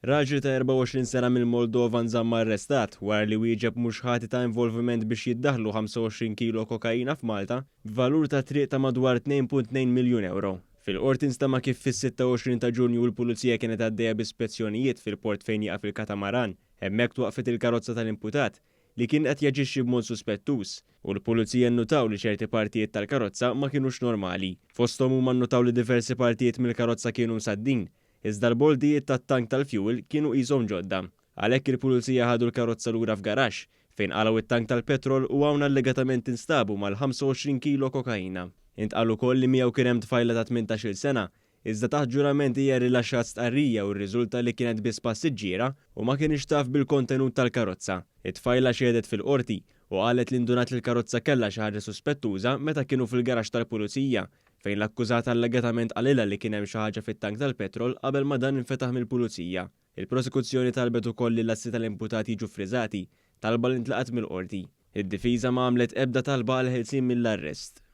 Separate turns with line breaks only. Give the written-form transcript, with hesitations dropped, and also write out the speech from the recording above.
Raġel ta' 24 sena mill-Moldova nżamm arrestat wara li wieġeb mhux ħati ta' involviment biex jiddaħħlu 25 kilo kokaina f'Malta b'valur ta' triq ta' madwar 2.2 miljun ewro. Fil-Qorti nstema' kif fis-26 ta' Ġunju l-Pulizija kienet għaddejja bi spezzjonijiet fil-port fejn jieqaf il-katamaran. Hemmhekk twaqqfet il-karozza tal-imputat, li kien qed jaġixxi b'mod suspettuż, u l-Pulizija nnutaw li ċerti partijiet tal-karozza ma kinux normali. Fosthom huma nnutaw li diversi partijiet mill-karozza kienu msaddin, iżda l-boldijiet tat-tank tal-fuel kienu qishom ġodda. Għalhekk il-Pulizija ħadu l-karozza lura f'garaxx, fejn qalgħu t-tank tal-petrol u hawn allegatament instabu mal-25 kilo kokaina. Intqal ukoll li miegħu kien hemm tfajla ta' 18-il sena, iżda taħt ġurament hija rrilaxxat stqarrija u rriżulta li kienet biss passiġġiera u ma kinitx taf bil-kontenut tal-karozza. It-tfajla xehdet fil-Qorti u qalet li ndunat li l-karozza kellha xi ħaġa suspettuża meta kienu fil-garaxx tal-Pulizija, fejn l-akkużat allegatament qalilha li kien hemm xi ħaġa fit-tank tal-petrol qabel ma dan infetaħ mill-Pulizija. Il-Prosekuzzjoni talbet ukoll li l-assi tal-imputat jiġu ffriżati, talba li ntlaqgħet mill-Qorti. Id-difiża ma għamlet ebda talba għall-ħelsien mill-arrest.